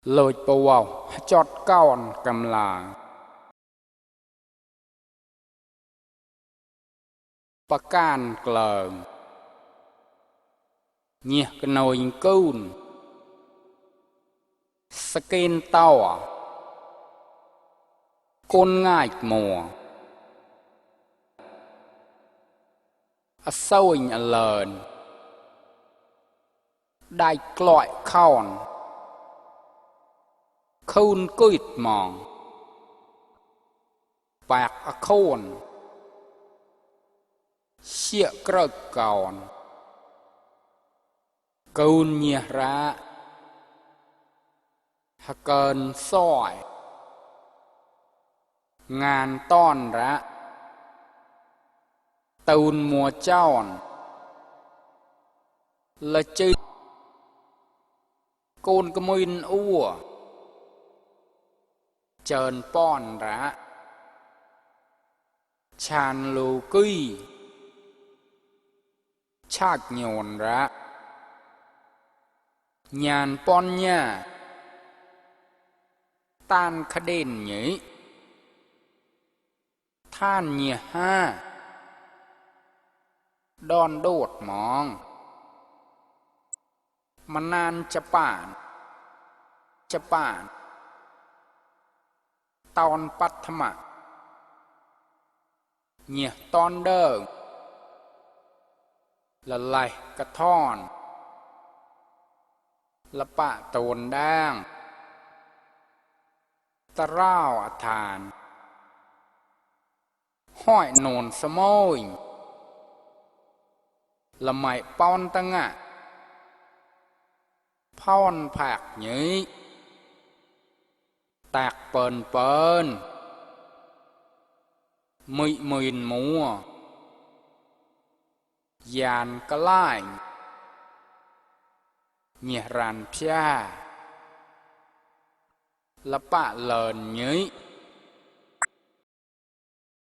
lôi bầu vào chọt con cầm là bà can cờ nhẹ cái nồi côn skin tàu côn ngại mùa sâu in lợn đại cõi khòn khôn cụt mòn bạc khôn xịa cờ còn côn nhẹ ra hả cơn sỏi ngàn ton ra tùn mùa tròn là chơi côn cái môi ua trơn pon ra chan lù quy chạc nhồn ra nhàn pon nha tan khá đền nhỉ than nhỉ ha đòn đột mong mà nan Japan tòn bắt thầm ạ nhỉ ton đơ là lại cả thon là bạ tồn đang ta rao thàn hỏi nồn sơ môi là mày pon tăng ạ pon phạc nhỉ tạc pơn mị mìn mùa dàn cá lạnh nhẹ ràn pia là bạ lờn nhỉ